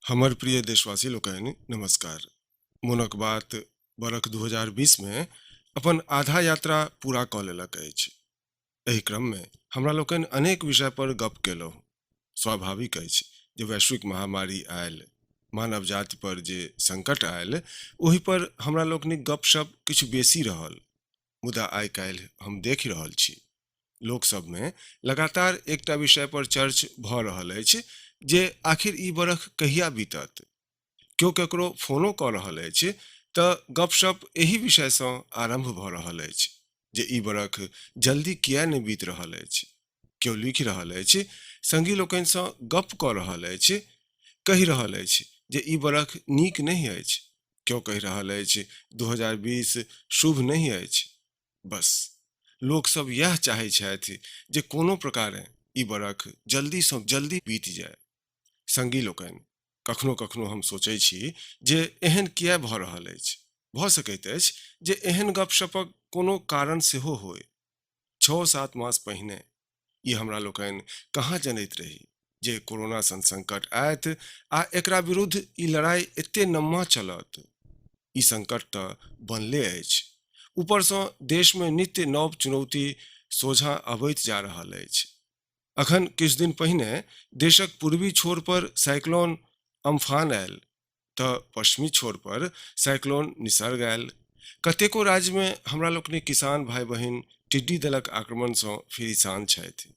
हमर प्रिय देशवासी लोकनि नमस्कार। मोनक बात बरख 2020 मे अपन आधा यात्रा पूरा कऽ लेलक अछि। एहि क्रममे हमरा लोकनि अनेक विषय पर गप केलहुँ। स्वाभाविक अछि जे वैश्विक महामारी आयल, मानव जाति पर जे संकट आयल, ओहि पर हमरा लोकनिक गपशप किछु बेसी रहल। मुदा आइ काल्हि हम देखि रहल छी, लोक सभमे लगातार एकटा विषय पर चर्च भऽ रहल अछि जे आखिर ई बरख कहिया बीतत। केओ ककरो फोनो कऽ रहल अछि तऽ गपशप एही विषयसँ आरम्भ भऽ रहल अछि जे ई बरख जल्दी किए नहि बीत रहल अछि। केओ लिखि रहल अछि, संगी लोकनिसँ गप्प कऽ रहल अछि, कहि रहल अछि जे ई बरख नीक नहि अछि। केओ कहि रहल अछि 2020 शुभ नहि अछि। बस लोक सब इएह चाहै छथि जे कोनो प्रकारें ई बरख जल्दीसँ जल्दी बीत जाय। संगी लोकनि, कखनो-कखनो हम सोचै छी जे एहन किए भऽ रहल अछि। भऽ सकैत अछि जे एहन गपशपक कोनो कारण सेहो होइ। 6-7 मास पहिने ई हमरा लोकनि कहाँ जनैत रही जे कोरोना सन संकट आयत आ एकरा विरुद्ध ई लड़ाइ एते नम्मा चलत। ई संकट तऽ बनले अछि, ऊपरसँ देशमे नित्य नव चुनौती सोझाँ अबैत जा रहल अछि। अखन किछु दिन पहिने देशक पूर्वी छोर पर साइक्लोन अम्फान आयल तऽ पश्चिमी छोर पर साइक्लोन निसर्ग आयल। कतेको राज्यमे हमरा लोकनिक किसान भाइ-बहिन टिड्डी दलक आक्रमणसँ फिरिशान छथि।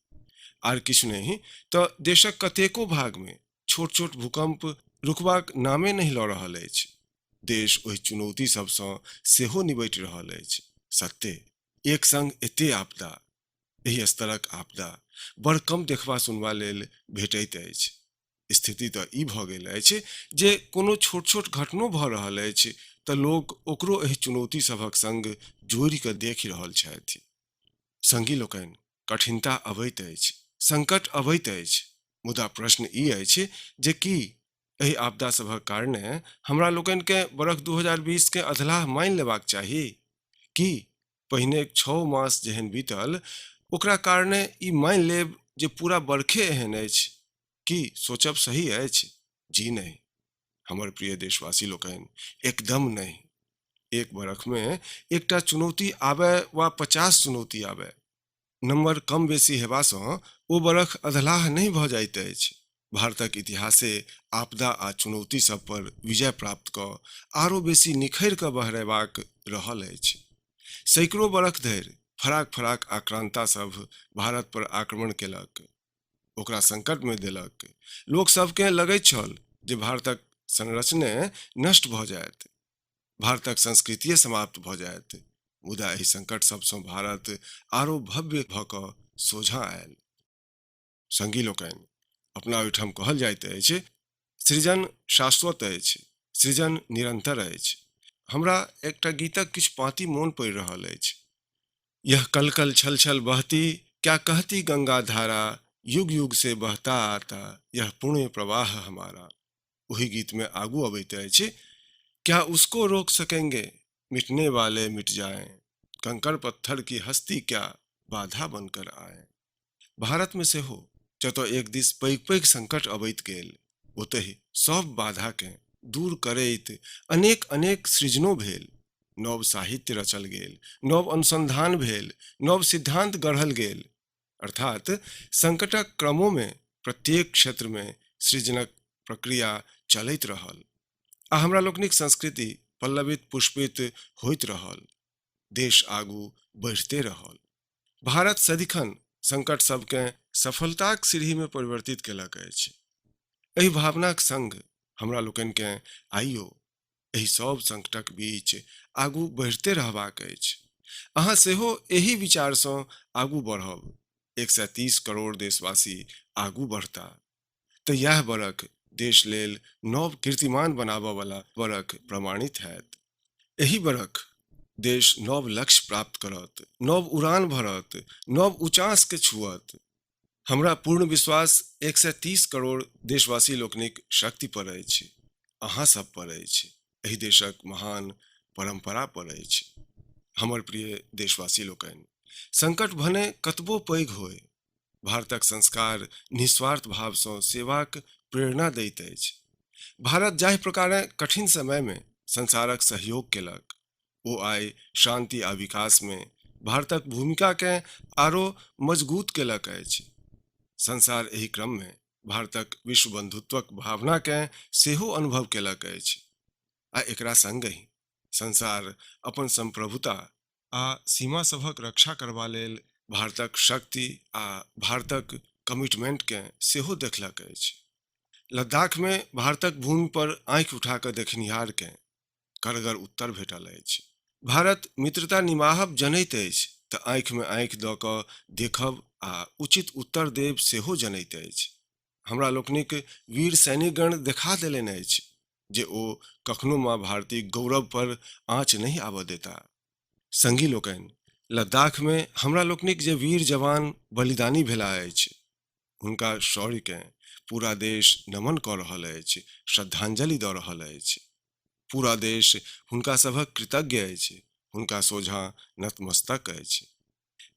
आर किछु नहि तऽ देशक कतेको भागमे छोट-छोट भूकंप रुकबाक नामे नहि लऽ रहल अछि। देश ओहि चुनौती सभसँ सेहो निबटि रहल अछि। सत्ते, एक संग एते आपदा, एहि स्तरक आपदा बड़ कम देखबा-सुनबा लेल भेटैत अछि। स्थिति तऽ ई भऽ गेल अछि जे कोनो छोट-छोट घटनो भऽ रहल अछि तऽ लोक ओकरो एहि चुनौती सभक संग जोड़ि कऽ देखि रहल छथि। संगी लोकनि, कठिनता अबैत अछि, संकट अबैत अछि, मुदा प्रश्न ई अछि जे की एहि आपदा सभक कारणे हमरा लोकनिकेँ बरख 2020 केँ अधलाह मानि लेबाक चाही? की पहिनेक 6 मास जेहन बीतल, ओकरा कारणे ई मानि लेब जे पूरा बरखे एहन अछि, की सोचब सही अछि? जी नहि। हमर प्रिय देशवासी लोकनि, एकदम नहि। एक बरखमे एकटा चुनौती आबय वा 50 चुनौती आबय, नम्बर कम बेसी हेबासँ ओ बरख अधलाह नहि भऽ जाइत अछि। भारतक इतिहासे आपदा आ चुनौती सभ पर विजय प्राप्त कऽ आरो बेसी निखरि कऽ बहरेबाक रहल अछि। सैकड़ो बरख धरि फराक-फराक आक्रान्ता सभ भारत पर आक्रमण केलक, ओकरा संकटमे देलक। लोक सभकेँ लगैत छल जे भारतक संरचने नष्ट भऽ जायत, भारतक संस्कृतिये समाप्त भऽ जायत। मुदा एहि संकट सभसँ भारत आरो भव्य भऽ कऽ सोझाँ आयल। संगी लोकनि, अपना ओहिठाम कहल जाइत अछि, सृजन शाश्वत अछि, सृजन निरंतर अछि। हमरा एकटा गीतक किछु पाँति मोन पड़ि रहल अछि। यह कल कल छल छल बहती क्या कहती गंगा धारा, युग युग से बहता आता यह पुण्य प्रवाह हमारा। ओहि गीतमे आगू अबैत अछि, क्या उसको रोक सकेंगे, मिटने वाले मिट जाएं, कंकड़ पत्थर की हस्ती क्या बाधा बनकर आए। भारतमे सेहो जतय एक दिस पैघ-पैघ संकट अबैत गेल, ओतहि सभ बाधाकेँ दूर करैत अनेक-अनेक सृजनो भेल। नव साहित्य रचल गेल, नव अनुसंधान भेल, नव सिद्धान्त गढ़ल गेल। अर्थात् संकटक क्रमोमे प्रत्येक क्षेत्रमे सृजनक प्रक्रिया चलैत रहल आ हमरा लोकनिक संस्कृति पल्लवित-पुष्पित होइत रहल। देश आगू बढ़िते रहल। भारत सदिखन संकट सभकेँ सफलताक सीढ़ीमे परिवर्तित केलक अछि। एहि भावनाक संग हमरा लोकनिकेँ आइयो एहि सभ संकटक बीच आगू बढ़िते रहबाक अछि। अहाँ सेहो एही विचारसँ आगू बढ़ब। 130 करोड़ देशवासी आगू बढ़ता तऽ इएह बरख देश लेल नव कीर्तिमान बनाबऽ वला बरख प्रमाणित हैत। एहि बरख देश नव लक्ष्य प्राप्त करत, नव उड़ान भरत, नव ऊँचास के छुअत। हमरा पूर्ण विश्वास 130 करोड़ देशवासी लोकनिक शक्ति पर अछि, अहाँ सब पर अछि, एहि देशक महान परंपरा पर अछि। हमर प्रिय देशवासी लोकनि, संकट भने कतबो पैघ होय, भारतक संस्कार निस्वार्थ भावसँ सेवाक प्रेरणा दैत अछि। भारत जाहि प्रकारेँ कठिन समयमे संसारक सहयोग केलक, ओ आइ शान्ति आ विकासमे भारतक भूमिकाकेँ आरो मजगूत केलक अछि। संसार एहि क्रममे भारतक विश्व बंधुत्वक भावनाकेँ सेहो अनुभव केलक अछि आ एकरा संगहि संसार अपन संप्रभुता आ सीमा सभक रक्षा करबा लेल भारतक शक्ति आ भारतक कमिटमेंटकेँ सेहो देखलक अछि। लद्दाखमे भारतक भूमि पर आँखि उठा कऽ देखनिहारकेँ कड़गर उत्तर भेटल अछि। भारत मित्रता निमाहब जनैत अछि तऽ आँखिमे आँखि दऽ कऽ देखब आ उचित उत्तर देब सेहो जनैत अछि। हमरा लोकनिक वीर सैनिकगण देखा देलनि अछि जे ओ कखनो माँ भारतीक गौरव पर आँच नहि आबऽ देता। संगी लोकनि, लद्दाखमे हमरा लोकनिक जे वीर जवान बलिदानी भेलाह अछि, हुनका शौर्यकेँ पूरा देश नमन कऽ रहल अछि, श्रद्धांजलि दऽ रहल अछि। पूरा देश हुनका सभक कृतज्ञ अछि, हुनका सोझाँ नतमस्तक अछि।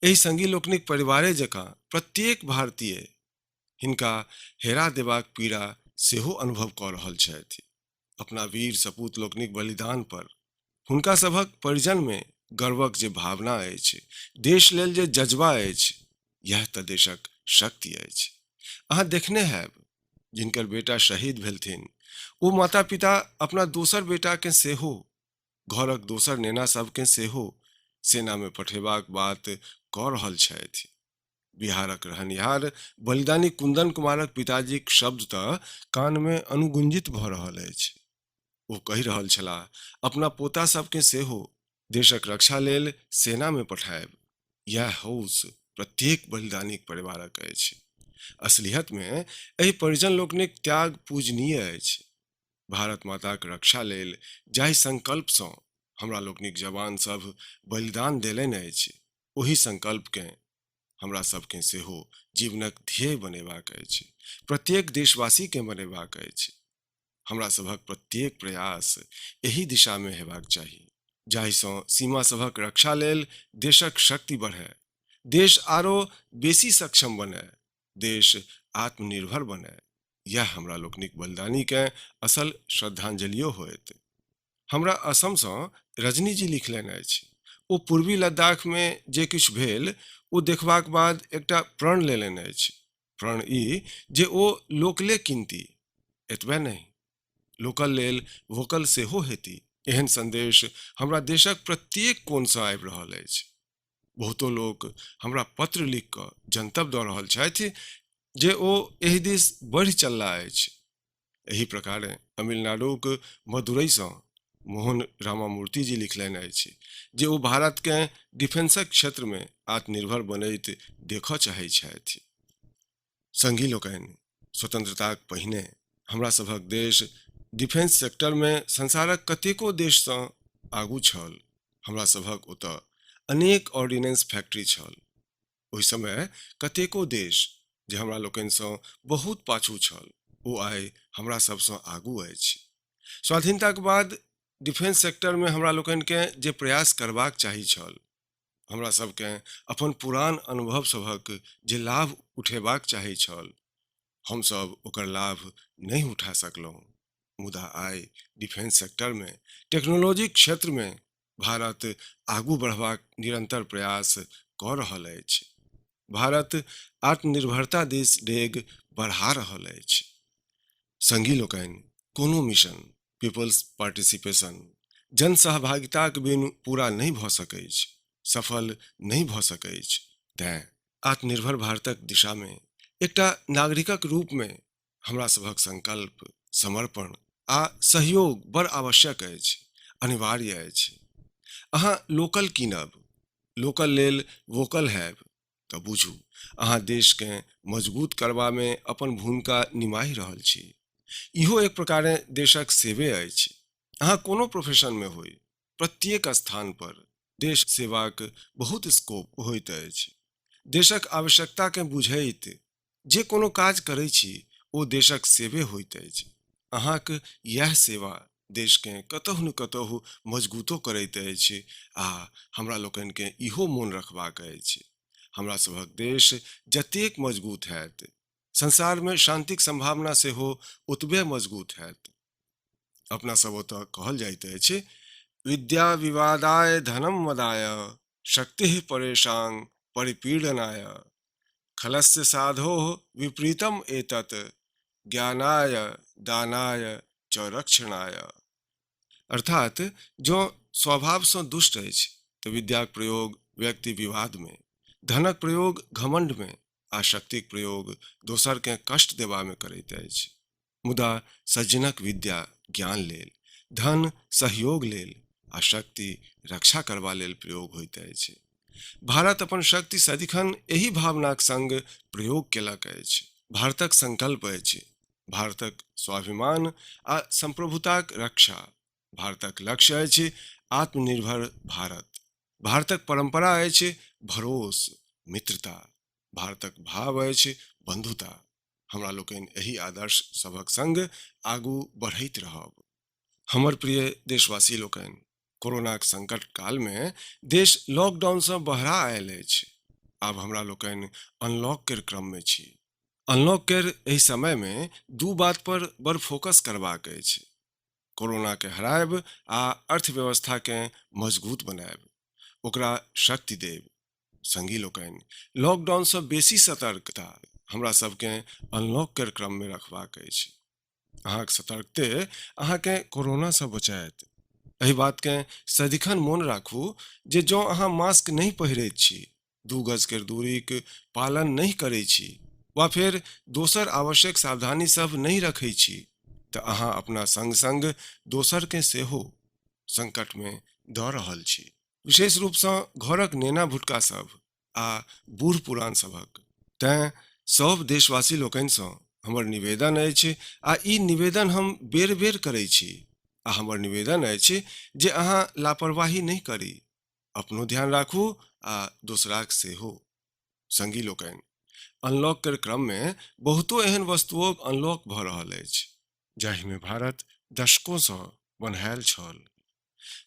एहि संगी लोकनिक परिवारे जकाँ प्रत्येक भारतीय हिनका हेरा देबाक पीड़ा सेहो अनुभव कऽ रहल छथि। अपना वीर सपूत लोकनिक बलिदान पर हुनका सभक परिजनमे गर्वक जे भावना अछि, देश लेल जे जज्बा अछि, इएह तऽ देशक शक्ति अछि। अहाँ देखने हैब, जिनकर बेटा शहीद भेलथिन, ओ माता पिता अपना दोसर बेटाकेँ सेहो, घरक दोसर नेना सभकेँ सेहो सेनामे पठेबाक बात कऽ रहल छथि। बिहारक रहनिहार बलिदानी कुंदन कुमारक पिताजीक शब्द तऽ कानमे अनुगुंजित भऽ रहल अछि। ओ कहि रहल छलाह, अपना पोता सभकेँ सेहो देशक रक्षा लेल सेनामे पठायब। इएह हौस प्रत्येक बलिदानीक परिवारक अछि। असलियतमे एहि परिजन लोकनिक त्याग पूजनीय अछि। भारत माताक रक्षा लेल जाहि संकल्पसँ हमरा लोकनिक जवान सभ बलिदान देलनि अछि, ओहि संकल्पकेँ हमरा सभकेँ सेहो जीवनक ध्येय बनेबाक अछि। प्रत्येक देशवासीकेँ बनेबाक अछि। हमरा सभक प्रत्येक प्रयास एहि दिशामे हेबाक चाही, जाहिसँ सीमा सभक रक्षा लेल देशक शक्ति बढ़य, देश आरो बेसी सक्षम बनय, देश आत्मनिर्भर बनय। इएह हमरा लोकनिक बलिदानीकेँ असल श्रद्धांजलियो होयत। हमरा असमसँ रजनी जी लिखलनि अछि। ओ पूर्वी लद्दाखमे जे किछु भेल, ओ देखबाक बाद एकटा प्रण लेलनि अछि। प्रण ई जे ओ लोकले कीनती। एतबे नहि, लोकल लेल वोकल सेहो हेती। एहन संदेश हमरा देशक प्रत्येक कोणसँ आबि रहल अछि। बहुतो लोक हमरा पत्र लिखि कऽ जनतब दऽ रहल छथि जे ओ एहि दिस बढ़ि चलला अछि। एहि प्रकारेँ तमिलनाडुक मदुरैसँ मोहन रामामूर्ति जी लिखलनि अछि जे ओ भारतकेँ डिफेंसक क्षेत्रमे आत्मनिर्भर बनैत देखऽ चाहैत छथि। संगी लोकनि, स्वतंत्रताक पहिने हमरा सभक देश डिफेंस सेक्टरमे संसारक कतेको देशसँ आगू छल। हमरा सभक ओतऽ अनेक ऑर्डिनेंस फैक्ट्री छल। ओहि समय कतेको देश जे हमरा लोकनिसँ बहुत पाछू छल, ओ आइ हमरा सभसँ आगू अछि। स्वाधीनताक बाद डिफेंस सेक्टरमे हमरा लोकनिकेँ जे प्रयास करबाक चाही छल, हमरा सभकेँ अपन पुरान अनुभव सभक जे लाभ उठेबाक चाही छल, हमसभ ओकर लाभ नहि उठा सकलहुँ। मुदा आइ डिफेंस सेक्टरमे, टेक्नोलॉजीक क्षेत्रमे भारत आगू बढ़बाक निरन्तर प्रयास कऽ रहल अछि। भारत आत्मनिर्भरता दिस डेग बढ़ा रहल अछि। संगी लोकनि, कोनो मिशन पीपल्स पार्टिसिपेशन, जन सहभागिताक बिनु पूरा नहि भऽ सकैछ, सफल नहि भऽ सकैछ। तेँ आत्मनिर्भर भारतक दिशामे एकटा नागरिकक रूपमे हमरा सभक संकल्प, समर्पण आ सहयोग बड़ आवश्यक अछि, अनिवार्य अछि। अहाँ लोकल कीनब, लोकल लेल वोकल हैब तऽ बुझू अहाँ देशकेँ मजगूत करबामे अपन भूमिका निमाहि रहल छी। इहो एक प्रकारेँ देशक सेवे अछि। अहाँ कोनो प्रोफेशनमे होइ, प्रत्येक स्थान पर देश सेवाक बहुत स्कोप होइत अछि। देशक आवश्यकताकेँ बुझैत जे कोनो काज करै छी ओ देशक सेवे होइत अछि। अहाँक इएह सेवा देशकेँ कतहु ने कतहु मजगूतो करैत अछि आ हमरा लोकनिकेँ इहो मोन रखबाक अछि, हमरा सभक देश जतेक मजगूत हैत, संसारमे शान्तिक सम्भावना सेहो ओतबे मजगूत हैत। अपना सब ओतऽ कहल जाइत अछि, विद्या विवादाय धनम मदाय शक्ति परेशां परिपीड़नाय खलस्य साधो विपरीतम एतत् ज्ञानाय दानाय च रक्षणाय। अर्थात जँ स्वभावसँ दुष्ट अछि तऽ विद्याक प्रयोग व्यक्ति विवादमे, धनक प्रयोग घमंडमे आ शक्तिक प्रयोग दोसरकेँ कष्ट देबामे करैत अछि। मुदा सज्जनक विद्या ज्ञान लेल, धन सहयोग लेल आ शक्ति रक्षा करबा लेल प्रयोग होइत अछि। भारत अपन शक्ति सदिखन एहि भावनाक संग प्रयोग केलक अछि। भारतक संकल्प अछि भारतक स्वाभिमान आ संप्रभुताक रक्षा। भारतक लक्ष्य अछि आत्मनिर्भर भारत। भारतक परंपरा अछि भरोस, मित्रता। भारतक भाव अछि बंधुता। हमरा लोकनि एहि आदर्श सभक संग आगू बढ़ैत रहब। हमर प्रिय देशवासी लोकनि, कोरोनाक संकट कालमे देश लॉकडाउनसँ बहरा आयल अछि। आब हमरा लोकनि अनलॉक केर क्रममे छी। अनलॉक केर एहि समयमे दू बात पर बड़ फोकस करबाक अछि। कोरोनाकेँ हरायब आ अर्थव्यवस्थाकेँ मजगूत बनायब, ओकरा शक्ति देब। संगी लोकनि, लॉकडाउनसँ बेसी सतर्कता हमरा सबकेँ अनलॉक केर क्रममे रखबाक अछि। अहाँक सतर्कते अहाँकेँ कोरोनासँ बचायत। एहि बातकेँ सदिखन मोन राखू जे जँ अहाँ मास्क नहि पहिरैत छी, 2 गज केर दूरीक पालन नहि करैत छी वा फेर दोसर आवश्यक सावधानी सभ नहि रखैत छी तऽ अहाँ अपना संग-संग दोसरकेँ सेहो संकटमे दऽ रहल छी। विशेष रूपसँ घरक नेना भुटका सभ आ बूढ़ पुरान सभक। तैं सभ देशवासी लोकनिसँ हमर निवेदन अछि आ ई निवेदन हम बेर-बेर करै छी आ हमर निवेदन अछि जे अहाँ लापरवाही नहि करी। अपनो ध्यान राखू आ दोसराक सेहो। संगी लोकनि, अनलॉक केर क्रममे बहुतो एहन वस्तुओक अनलॉक भऽ रहल अछि जाहिमे भारत दशकोसँ बन्हायल छल।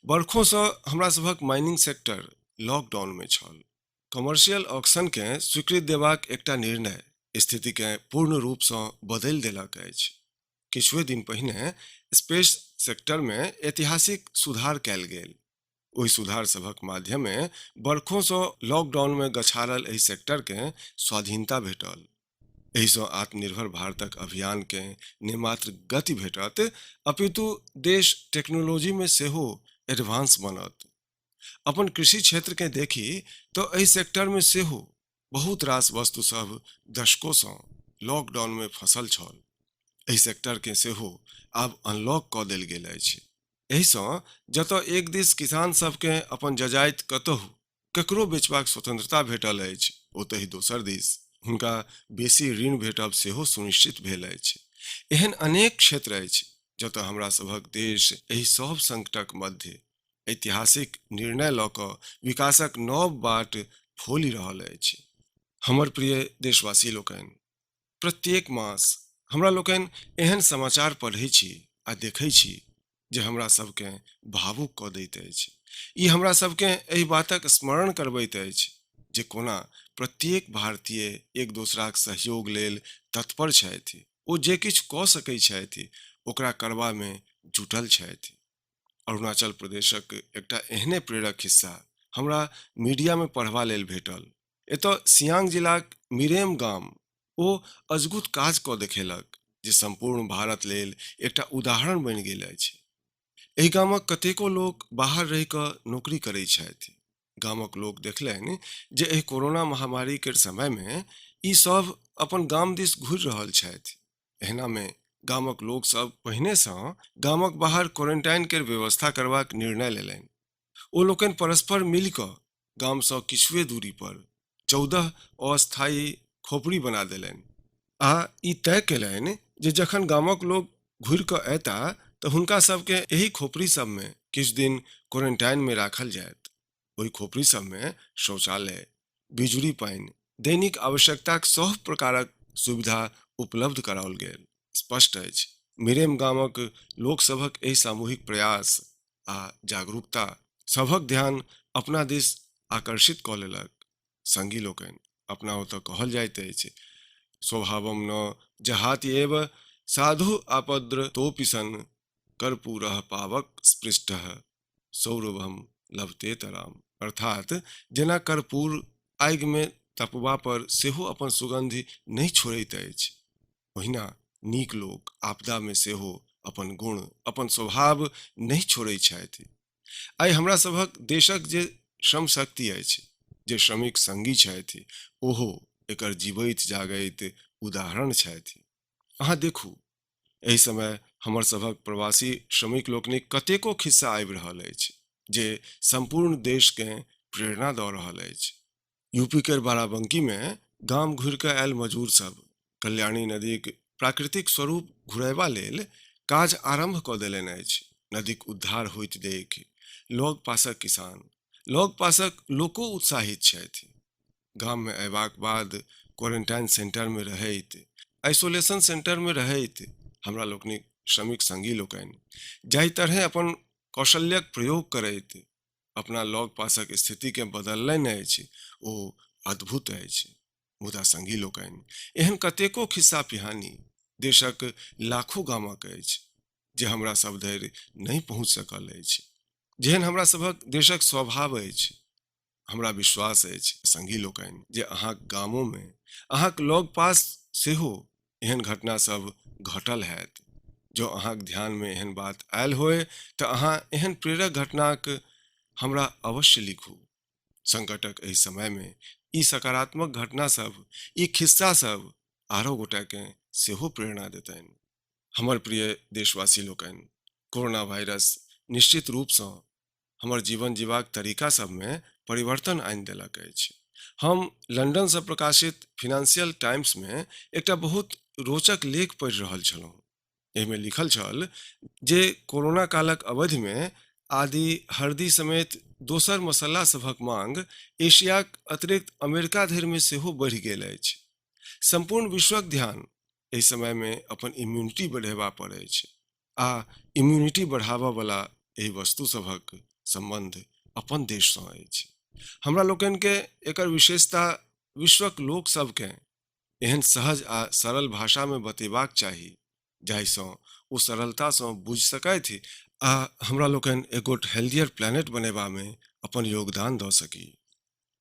बरखोसँ हमरा सभक माइनिंग सेक्टर लॉकडाउनमे छल। कमर्शियल ऑक्शनकेँ स्वीकृत देबाक एकटा निर्णय स्थितिकेँ पूर्ण रूपसँ बदलि देलक अछि। किछुए दिन पहिने स्पेस सेक्टरमे ऐतिहासिक सुधार कयल गेल। ओहि सुधार सभक माध्यमे बरखोसँ लॉकडाउनमे गछारल एहि सेक्टरकेँ स्वाधीनता भेटल। एहिसँ आत्मनिर्भर भारतक अभियानकेँ ने मात्र गति भेटत अपितु देश टेक्नोलॉजीमे सेहो एडवांस बनत। अपन कृषि क्षेत्रकेँ देखी तऽ एहि सेक्टरमे सेहो बहुत रास वस्तु सभ दशकोसँ लॉकडाउनमे फंसल छल। एहि सेक्टरकेँ सेहो आब अनलॉक कऽ देल गेल अछि। एहिसँ जतय एक दिस किसान सभकेँ अपन जजाति कतहु ककरो बेचबाक स्वतंत्रता भेटल अछि, ओतहि दोसर दिस हुनका बेसी ऋण भेटब सेहो सुनिश्चित भेल अछि। एहन अनेक क्षेत्र अछि जतय हमरा सभक देश एहि सभ संकटक मध्य ऐतिहासिक निर्णय लऽ कऽ विकासक नव बाट फोलि रहल अछि। हमर प्रिय देशवासी लोकनि, प्रत्येक मास हमरा लोकनि एहन समाचार पढ़ै छी आ देखै छी जे हमरा सभकेँ भावुक कऽ दैत अछि। ई हमरा सभकेँ एहि बातक स्मरण करबैत अछि जे कोना प्रत्येक भारतीय एक दोसराक सहयोग लेल तत्पर छथि। ओ जे किछु कऽ सकैत छथि ओकरा करबामे जुटल छथि। अरुणाचल प्रदेशक एकटा एहने प्रेरक खिस्सा हमरा मीडियामे पढ़बा लेल भेटल। एतय सियांग जिलाक मिरेम गाम ओ अजगुत काज कऽ देखेलक जे सम्पूर्ण भारत लेल एकटा उदाहरण बनि गेल अछि। एहि गामक कतेको लोक बाहर रहि कऽ नौकरी करैत छथि। गामक लोक देखलनि जे एहि कोरोना महामारी केर समयमे ई सभ अपन गाम दिस घुरि रहल छथि। एहनामे गामक लोक सभ पहिनेसँ गामक बाहर क्वारेंटाइन केर व्यवस्था करबाक निर्णय लेलनि। ओ लोकनि परस्पर मिलि कऽ गामसँ किछुए दूरी पर 14 अस्थायी खोपड़ी बना देलनि आ ई तय कयलनि जे जखन गामक लोक घुरि कऽ अयता तऽ हुनका सभकेँ एहि खोपड़ी सभमे किछु दिन क्वारेंटाइनमे राखल जायत। ओहि खोपड़ी सभमे शौचालय, बिजुरी पानि, दैनिक आवश्यकताक सभ प्रकारक सुविधा उपलब्ध कराओल गेल। स्पष्ट अछि, मिरेम गामक लोक सभक एहि सामूहिक प्रयास आ जागरूकता सभक ध्यान अपना दिस आकर्षित कऽ लेलक। संगी लोकनि, अपना ओतऽ कहल जाइत अछि, स्वभावम न जहाति एव साधु आपद्र तोपि सन। कर्पूरः पावक स्पृष्टः सौरभम लभतेतराम। अर्थात जेना कर्पूर आगिमे तपबा पर सेहो अपन सुगन्धि नहि छोड़ैत अछि, ओहिना नीक लोक आपदामे सेहो अपन गुण, अपन स्वभाव नहि छोड़ैत छथि। आइ हमरा सभक देशक जे श्रम शक्ति अछि, जे श्रमिक संगी छथि, ओहो एकर जीवैत जागैत उदाहरण छथि। अहाँ देखू, एहि समय हमर सभक प्रवासी श्रमिक लोकनिक कतेको खिस्सा आबि रहल अछि जे सम्पूर्ण देशकेँ प्रेरणा दऽ रहल अछि। यूपी केर बाराबंकी मे गाम घुरि कऽ आयल मजूर सब कल्याणी नदीक प्राकृतिक स्वरूप घुरयबा लेल काज आरंभ कऽ देलनि अछि। नदीक उद्धार होइत देखि लग पासक किसान, लग पासक लोको उत्साहित छथि। गाम मे अयबाक बाद क्वारेंटाइन सेंटर मे रहैत, आइसोलेशन सेंटर मे रहैत हमरा लोकनिक श्रमिक संगी लोकनि जाहि तरहें अपन कौशल्यक प्रयोग करैत अपना लग पासक स्थितिकेँ बदललनि अछि ओ अद्भुत अछि। मुदा संगी लोकनि, एहन कतेको खिस्सा पिहानी देशक लाखो गामक अछि जे हमरा सब धरि नहि पहुँच सकल अछि। जेहन हमरा सभक देशक स्वभाव अछि, हमरा विश्वास अछि संगी लोकनि जे अहाँक गामोमे, अहाँक लग पास सेहो एहन घटना सब घटल हैत। जँ अहाँक ध्यानमे एहन बात आयल होय तऽ अहाँ एहन प्रेरक घटनाक हमरा अवश्य लिखू। संकटक एहि समयमे ई सकारात्मक घटना सब, ई खिस्सा सब आरो गोटेकेँ सेहो प्रेरणा देतनि। हमर प्रिय देशवासी लोकनि, कोरोना वायरस निश्चित रूपसँ हमर जीवन जीबाक तरीका सभमे परिवर्तन आनि देलक अछि। हम लंदनसँ प्रकाशित फिनांसियल टाइम्समे एकटा बहुत रोचक लेख पढ़ि रहल छलहुँ। एहिमे लिखल छल जे कोरोना कालक अवधिमे आदि, हरदि समेत दोसर मसाला सभक मांग एशियाक अतिरिक्त अमेरिका धरिमे सेहो बढ़ि गेल अछि। सम्पूर्ण विश्वक ध्यान एहि समयमे अपन इम्यूनिटी बढ़ेबा पर अछि आ इम्यूनिटी बढ़ाबऽ बला एहि वस्तु सभक सम्बन्ध अपन देशसँ अछि। हमरा लोकनिकेँ एकर विशेषता विश्वक लोक सभकेँ एहन सहज आ सरल भाषामे बतेबाक चाही जाहिसँ ओ सरलतासँ बुझि सकथि आ हमरा लोकनि एकगोट हेल्दियर प्लैनेट बनेबामे अपन योगदान दऽ सकी।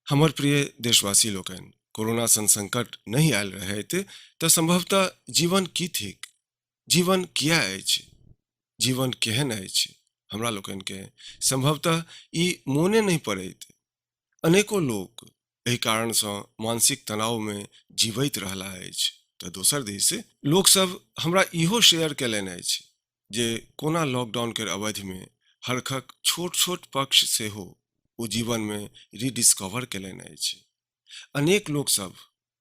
हमर प्रिय देशवासी लोकनि, कोरोना सन संकट नहि आयल रहैत तऽ संभवतः जीवन की थिक, जीवन किया अछि, जीवन केहन अछि, हमरा लोकनिकेँ संभवतः ई मोने नहि पड़ैत। अनेको लोक एहि कारणसँ मानसिक तनावमे जीवैत रहला अछि तऽ दोसर दिस लोकसभ हमरा इहो शेयर कयलनि अछि जे कोना लॉकडाउन केर अवधिमे हरखक छोट-छोट पक्ष सेहो ओ जीवनमे रिडिस्कवर कयलनि अछि। अनेक लोकसभ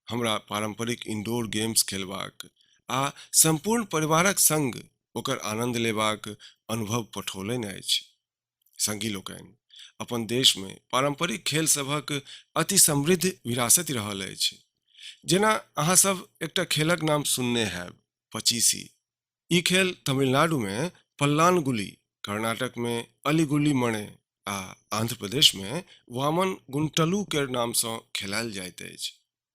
हमरा पारम्परिक इनडोर गेम्स खेलबाक आ सम्पूर्ण परिवारक संग ओकर आनन्द लेबाक अनुभव पठौलनि अछि। संगी लोकनि, अपन देशमे पारम्परिक खेल सभक अति समृद्ध विरासति रहल अछि। जेना अहाँ सभ एकटा खेलक नाम सुनने हैब, पचीसी। ई खेल तमिलनाडुमे पल्लानगुली, कर्नाटकमे अलिगुली मणे आ आंध्र प्रदेशमे वामन गुंटलू केर नामसँ खेलायल जाइत अछि।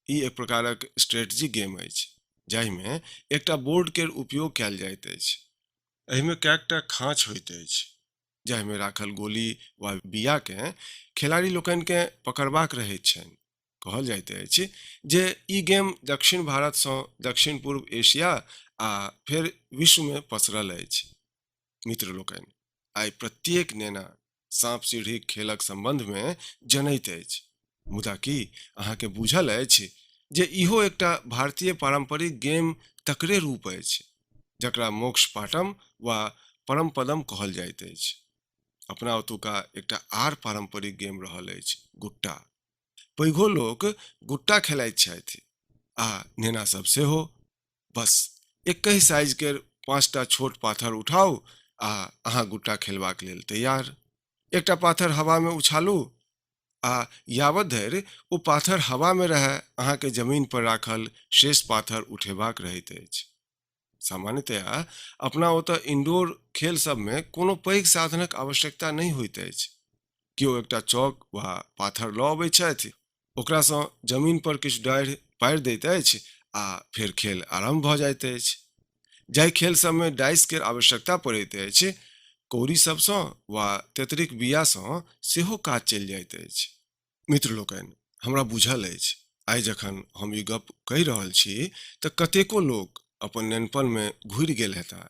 ई एक प्रकारक स्ट्रेटजी गेम अछि जाहिमे एकटा बोर्ड केर उपयोग कयल जाइत अछि। एहिमे कएकटा खाँच होइत अछि जाहिमे राखल गोली वा बीयाकेँ खेलाड़ी लोकनिकेँ पकड़बाक रहैत छनि। कहल जाइत अछि जे ई गेम दक्षिण भारतसँ दक्षिण पूर्व एशिया आ फेर विश्वमे पसरल अछि। मित्र लोकनि, आइ प्रत्येक नेना साँप सीढ़ीक खेलक सम्बन्धमे जनैत अछि, मुदा की अहाँकेँ बूझल अछि जे इहो एकटा भारतीय पारम्परिक गेम तकरे रूप अछि जकरा मोक्ष पाटम वा परमपदम कहल जाइत अछि। अपना ओतुका एकटा आर पारम्परिक गेम रहल अछि गुट्टा। पैघो लोक गुट्टा खेलाइत छथि आ नेना सब सेहो। बस एकहि साइज केर 5टा छोट पाथर उठाउ आ अहाँ गुट्टा खेलबाक लेल तैयार। एकटा पाथर हवामे उछालू आ यावत धरि ओ पाथर हवामे रहय अहाँके जमीन पर राखल शेष पाथर उठेबाक रहैत अछि। सामान्यतया अपना ओतय इनडोर खेल सभमे कोनो पैघ साधनक आवश्यकता नहि होइत अछि। केओ एकटा चौक वा पाथर लऽ अबैत छथि, ओकरासँ जमीन पर किछु डाढ़ि पारि दैत अछि आ फेर खेल आरम्भ भऽ जाइत अछि। जाहि खेल सभमे डाइस केर आवश्यकता पड़ैत अछि, कौड़ी सभसँ वा तेतरिक बीयासँ सेहो काज चलि जाइत अछि। मित्र लोकनि, हमरा बुझल अछि, आइ जखन हम ई गप्प कहि रहल छी तऽ कतेको लोक अपन नेनपनमे घुरि गेल हेताह।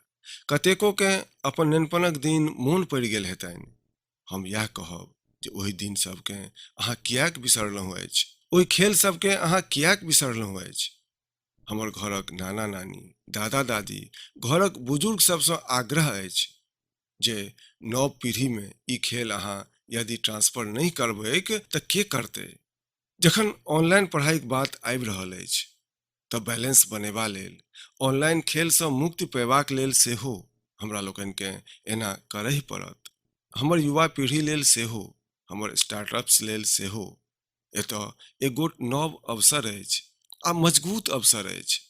कतेकोकेँ अपन नेनपनक दिन मोन पड़ि गेल हेतनि। हम इएह कहब जे ओहि दिन सभकेँ अहाँ किएक बिसरलहुँ अछि? ओहि खेल सभकेँ अहाँ किएक बिसरलहुँ अछि? हमर घरक नाना नानी, दादा दादी, घरक बुजुर्ग सभसँ आग्रह अछि जे नव पीढ़ीमे ई खेल अहाँ यदि ट्रांसफर नहि करबैक तऽ के करतै? जखन ऑनलाइन पढ़ाइक बात आबि रहल अछि तऽ बैलेंस बनेबा लेल, ऑनलाइन खेलसँ मुक्ति पयबाक लेल सेहो हमरा लोकनिकेँ एना करहि पड़त। हमर युवा पीढ़ी लेल सेहो, हमर स्टार्टअप्स लेल सेहो एतय एक गोट नव अवसर अछि आ मजगूत अवसर अछि।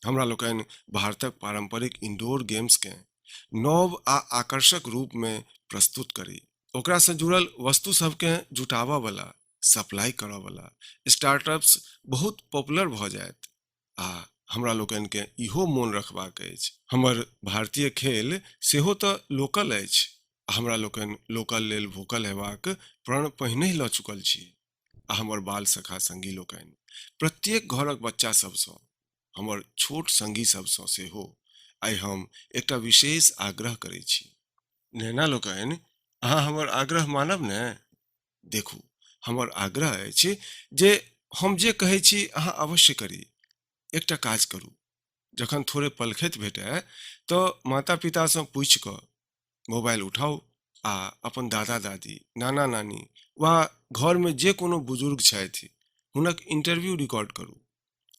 हमरा लोकनि भारतक पारंपरिक इंडोर गेम्सकेँ नव आ आकर्षक रूपमे प्रस्तुत करी। ओकरासँ जुड़ल वस्तु सभकेँ जुटाबय बला, सप्लाई करय बला स्टार्टअप्स बहुत पॉपुलर भऽ जायत। आ हमरा लोकनिकेँ इहो मोन रखबाक अछि, हमर भारतीय खेल सेहो तऽ लोकल अछि आ हमरा लोकनि लोकल लेल वोकल हेबाक प्रण पहिनहि लऽ चुकल छी। आ हमर बाल सखा संगी लोकनि, प्रत्येक घरक बच्चा सभसँ, हमर छोट संगी सभसँ सेहो आइ हम एकटा विशेष आग्रह करैत छी। नेना लोकनि, अहाँ हमर आग्रह मानब ने? देखू, हमर आग्रह अछि जे हम जे कहै छी अहाँ अवश्य करी। एकटा काज करू, जखन थोड़े पलखति भेटय तऽ माता पितासँ पूछि कऽ मोबाइल उठाउ आ अपन दादा दादी, नाना नानी वा घरमे जे कोनो बुजुर्ग छथि हुनक इंटरव्यू रिकॉर्ड करू।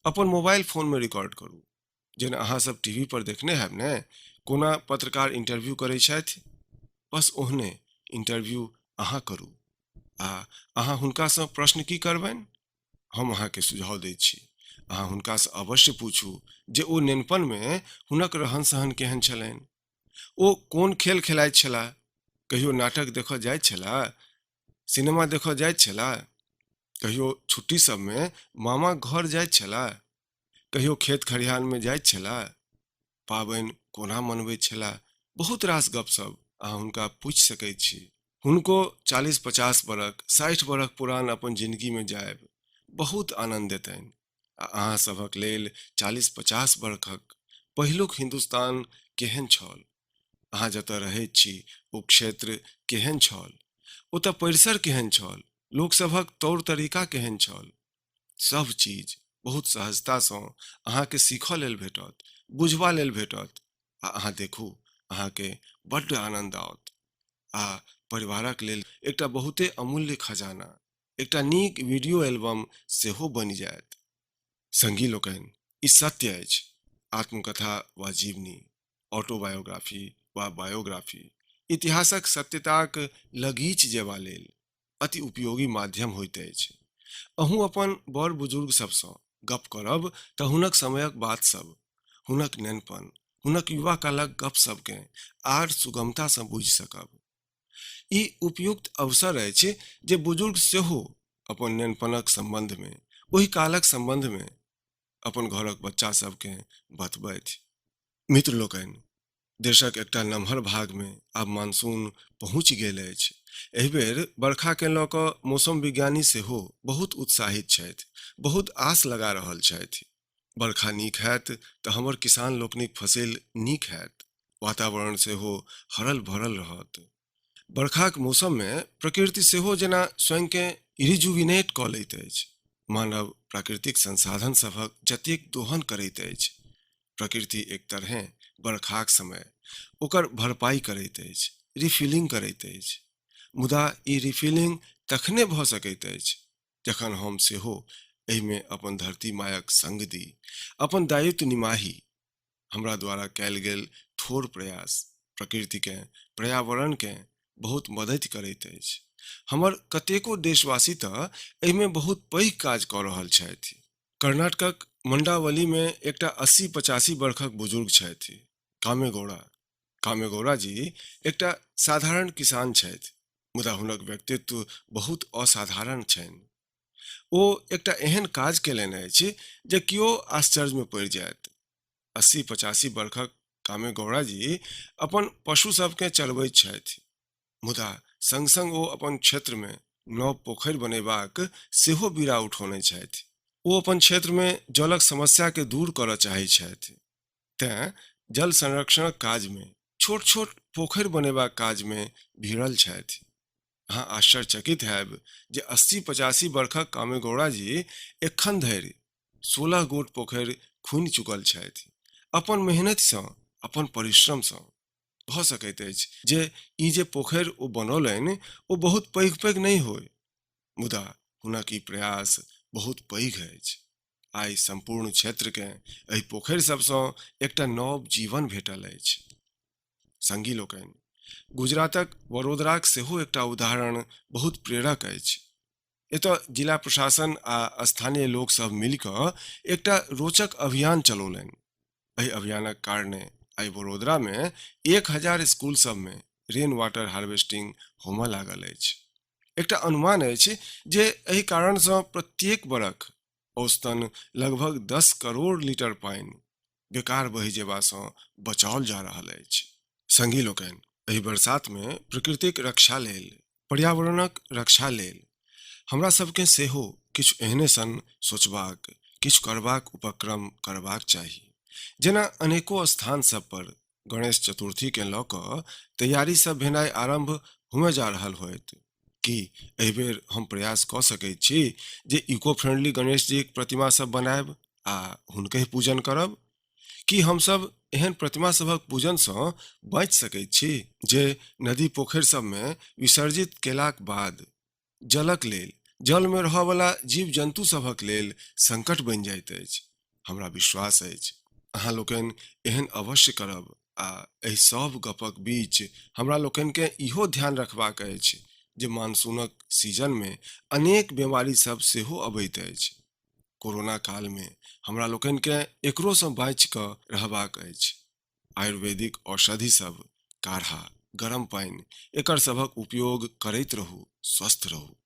अपन मोबाइल फोनमे रिकॉर्ड करू। जेना अहाँ सब टीवी पर देखने हैब ने, कोना पत्रकार इंटरव्यू करै छथि, बस ओहने इंटरव्यू अहाँ करू। आ अहाँ हुनकासँ प्रश्न की करबनि? हम अहाँके सुझाव दैत छी, अहाँ हुनकासँ अवश्य पूछू जे ओ नेनपनमे हुनक रहन सहन केहन छलनि, ओ कोन खेल खेलाइत छलाह, कहियो नाटक देखऽ जाइत छलाह, सिनेमा देखऽ जाइत छलाह, कहियो छुट्टी सबमे मामाक घर जाइत छलाह, कहियो खेत खरिहानमे जाइत छलाह, पाबनि कोना मनबैत छलाह, बहुत रास गप सब अहाँ हुनका पूछि सकैत छी। हुनको 40-50 बरख, 60 बरख पुरान अपन जिनगीमे जायब बहुत आनन्द देतनि आ अहाँ सभक लेल 40-50 बरखक पहिलुक हिन्दुस्तान केहन छल, अहाँ जतय रहैत छी ओ क्षेत्र केहन छल, ओतय परिसर केहन छल, लोक सभक तौर तरीका केहन छल, सभ चीज बहुत सहजतासँ अहाँके सीखऽ लेल भेटत, बुझबा लेल भेटत आ अहाँ देखू अहाँके बड्ड आनन्द आओत आ परिवारक लेल एकटा बहुते अमूल्य खजाना, एकटा नीक वीडियो एल्बम सेहो बनि जायत। संगी लोकनि, ई सत्य अछि, आत्मकथा वा जीवनी, ऑटोबायोग्राफी वा बायोग्राफी इतिहासक सत्यताक लगीच जेबा लेल अति उपयोगी माध्यम होइत अछि। अहूँ अपन बड़ बुजुर्ग सभसँ गप करब तऽ हुनक समयक बात सभ, हुनक नेनपन, हुनक युवा कालक गप सभकेँ आर सुगमतासँ बुझि सकब। ई उपयुक्त अवसर अछि जे बुजुर्ग सेहो अपन नेनपनक सम्बन्धमे, ओहि कालक सम्बन्धमे अपन घरक बच्चा सभकेँ बतबथि। मित्र लोकनि, देशक एकटा नमहर भागमे आब मानसून पहुँचि गेल अछि। एहि बेर बरखाकेँ लऽ कऽ मौसम विज्ञानी सेहो बहुत उत्साहित छथि, बहुत आस लगा रहल छथि। बरखा नीक हैत तऽ हमर किसान लोकनिक फसिल नीक हैत, वातावरण सेहो हरल भरल रहत। बरखाक मौसममे प्रकृति सेहो जेना स्वयंकेँ रिजुविनेट कऽ लैत अछि। मानव प्राकृतिक संसाधन सभक जतेक दोहन करैत अछि, प्रकृति एक तरहें बरखाक समय ओकर भरपाई करैत अछि, रिफिलिंग करैत अछि। मुदा ई रिफिलिंग तखने भऽ सकैत अछि जखन हम सेहो एहिमे अपन धरती मायक संग दी, अपन दायित्व निमाही। हमरा द्वारा कयल गेल थोड़ प्रयास प्रकृतिकेँ, पर्यावरणकेँ बहुत मदति करैत अछि। हमर कतेको देशवासी तऽ एहिमे बहुत पैघ काज कऽ रहल छथि। कर्नाटकक मंडावलीमे एकटा 80-85 बरखक बुजुर्ग छथि, कामेगौड़ा। कामेगौड़ा जी एकटा साधारण किसान छथि, मुदा हुनक व्यक्तित्व बहुत असाधारण छनि। ओ एकटा एहन काज केलनि अछि जे कियो आश्चर्यमे पड़ि जायत। 80-85 बरखक कामेगौड़ा जी अपन पशु सभकेँ चरबैत छथि, मुदा संग-संग ओ अपन क्षेत्रमे नव पोखरि बनेबाक सेहो बीड़ा उठौने छथि। ओ अपन क्षेत्रमे जलक समस्याकेँ दूर करऽ चाहैत छथि। तेँ जल संरक्षणक काजमे छोट-छोट पोखरि बनेबाक काजमे भिड़ल छथि। अहाँ आश्चर्यचकित हैब जे 80-85 बरखक कामेगौड़ा जी एखन धरि 16 गोट पोखरि खुनि चुकल छथि। अपन मेहनतिसँ, अपन परिश्रमसँ। भऽ सकैत अछि जे ई जे पोखरि ओ बनौलनि ओ बहुत पैघ-पैघ नहि होइ, मुदा हुनक ई प्रयास बहुत पैघ अछि। आइ सम्पूर्ण क्षेत्रकेँ एहि पोखरि सभसँ एकटा नव जीवन भेटल अछि। संगी लोकनि, गुजरातक वडोदराक सेहो एकटा उदाहरण बहुत प्रेरक अछि। एतय जिला प्रशासन आ स्थानीय लोक सभ मिलि कऽ एकटा रोचक अभियान चलौलनि। एहि अभियानक कारणे आइ वडोदरामे 1000 स्कूल सभमे रेन वाटर हार्वेस्टिंग होमय लागल अछि। एकटा अनुमान अछि जे एहि कारणसँ प्रत्येक बरख औसतन लगभग 10 करोड़ लीटर पानि बेकार बहि जेबासँ बचाओल जा रहल अछि। संगी लोकनि, एहि बरसातमे प्रकृतिक रक्षा लेल, पर्यावरणक रक्षा लेल हमरा सभकेँ सेहो किछु एहने सन सोचबाक, किछु करबाक उपक्रम करबाक चाही। जेना अनेको स्थान सभ पर गणेश चतुर्थीकेँ लऽ कऽ तैयारी सभ भेनाइ आरम्भ होमय जा रहल होयत। की एहि बेर हम प्रयास कऽ सकैत छी जे इको फ्रेंडली गणेश जीक प्रतिमा सभ बनायब आ हुनकहि पूजन करब? की हमसभ एहन प्रतिमा सभक पूजनसँ बाँचि सकैत छी जे नदी पोखरि सभमे विसर्जित केलाक बाद जलक लेल, जलमे रहऽवला जीव जन्तु सभक लेल संकट बनि जाइत अछि? हमरा विश्वास अछि अहाँ लोकनि एहन अवश्य करब आ एहि सभ गपक बीच हमरा लोकनिकेँ इहो ध्यान रखबाक अछि जे मानसूनक सीजनमे अनेक बेमारी सभ सेहो अबैत अछि। कोरोना कालमे हमरा लोकनिकेँ एकरोसँ बाँचि कऽ रहबाक अछि। आयुर्वेदिक औषधि सभ, काढ़ा, गरम पानि एकर सभक उपयोग करैत रहू, स्वस्थ रहू।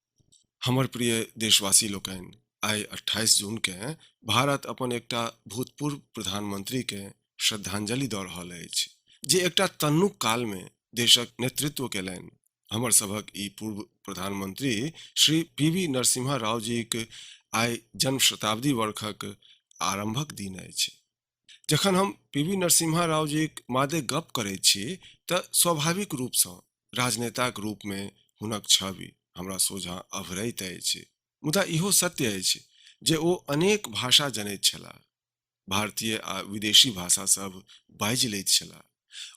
हमर प्रिय देशवासी लोकनि, आइ 28 जूनकेँ भारत अपन एकटा भूतपूर्व प्रधानमंत्रीकेँ श्रद्धांजलि दऽ रहल अछि जे एकटा तन्नुक कालमे देशक नेतृत्व केलनि। हमर सभक ई पूर्व प्रधानमंत्री श्री पी वी नरसिम्हा राव जीक आइ जन्म शताब्दी वर्षक आरंभक दिन अछि। जखन हम पी वी नरसिम्हा राव जीक मादे गप करैत छी तऽ स्वाभाविक रूपसँ राजनेताक रूपमे हुनक छवि हमरा सोझाँ अभरैत अछि। मुदा इहो सत्य अछि जे ओ अनेक भाषा जनैत छलाह। भारतीय आ विदेशी भाषा सभ बाजि लैत छलाह।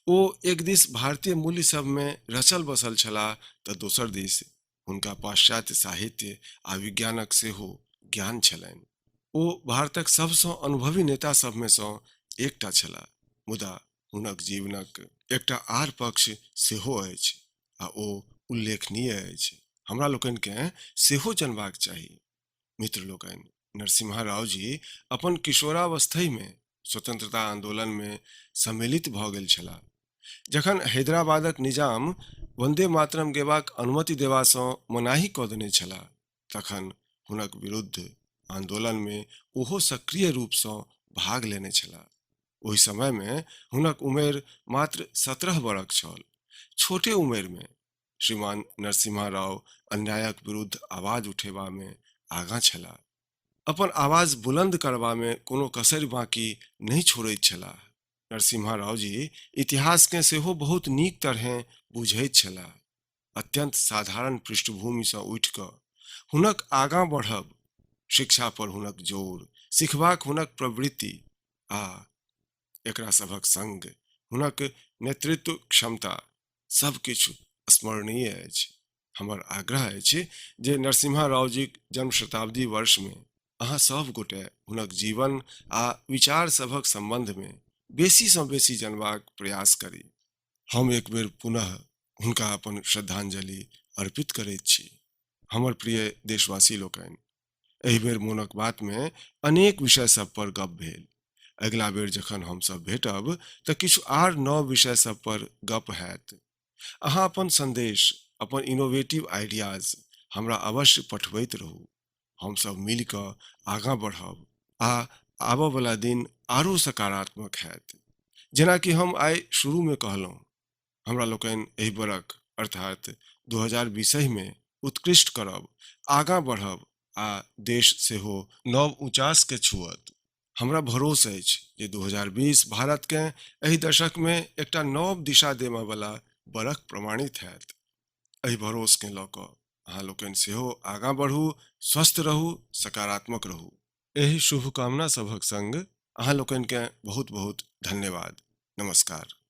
ओ एक दिस भारतीय मूल्य सभमे रचल बसल छलाह तऽ दोसर दिस हुनका पाश्चात्य साहित्य आ विज्ञानक सेहो ज्ञान छलनि। ओ भारतक सभसँ अनुभवी नेता सभमे सँ एकटा छलाह। मुदा हुनक जीवनक एकटा आर पक्ष सेहो अछि आ ओ उल्लेखनीय अछि। हमरा लोकनिकेँ सेहो जनबाक चाही। मित्र लोकनि, नरसिम्हा राव जी अपन किशोरावस्थहिमे स्वतंत्रता आन्दोलनमे सम्मिलित भऽ गेल छलाह। जखन हैदराबादक निजाम वन्दे मातरम गेबाक अनुमति देबासँ मनाही कऽ देने छलाह तखन हुनक विरुद्ध आन्दोलनमे ओहो सक्रिय रूपसँ भाग लेने छलाह। ओहि समयमे हुनक उमेर मात्र 17 बरख छल। छोटे उमेरमे श्रीमान नरसिम्हा राव अन्यायक विरुद्ध आवाज उठेबामे आगाँ छलाह। अपन आवाज बुलंद करबामे कोनो कसरि बाँकी नहि छोड़ैत छलाह। नरसिम्हा राव जी इतिहासकेँ सेहो बहुत नीक तरहें बुझैत छलाह। अत्यंत साधारण पृष्ठभूमिसँ उठि कऽ हुनक आगाँ बढ़ब, शिक्षा पर हुनक जोर, सिखबाक हुनक प्रवृत्ति आ एकरा सभक संग हुनक नेतृत्व क्षमता सभ किछु स्मरणीय अछि। हमर आग्रह अछि जे नरसिम्हा रावजीक जन्म शताब्दी वर्षमे अहाँ सभ गोटे हुनक जीवन आ विचार सभक सम्बन्धमे बेसीसँ बेसी जनबाक प्रयास करी। हम एक बेर पुनः हुनका अपन श्रद्धांजलि अर्पित करैत छी। हमर प्रिय देशवासी लोकनि, एहि बेर मोनक बातमे अनेक विषय सभ पर गप भेल। अगिला बेर जखन हम सभ भेटब तऽ किछु आर नव विषय सभ पर गप हैत। अहाँ अपन संदेश, अपन इनोवेटिव आइडियाज हमरा अवश्य पठबैत रहू। हम सब मिलि कऽ आगाँ बढ़ब आ आबऽवला दिन आरो सकारात्मक हैत। जेना कि हम आइ शुरूमे कहलहुँ, हमरा लोकनि एहि बरख अर्थात 2020 मे उत्कृष्ट करब, आगाँ बढ़ब आ देश सेहो नव ऊँचासकेँ छुअत। हमरा भरोस अछि जे 2020 भारतकेँ एहि दशकमे एकटा नव दिशा देमयवला बरख प्रमाणित हैत। एहि भरोसकेँ लऽ कऽ अहाँ लोकनि सेहो आगाँ बढ़ू, स्वस्थ रहू, सकारात्मक रहू। एहि शुभकामना सभक संग अहाँ लोकनिकेँ बहुत बहुत धन्यवाद। नमस्कार।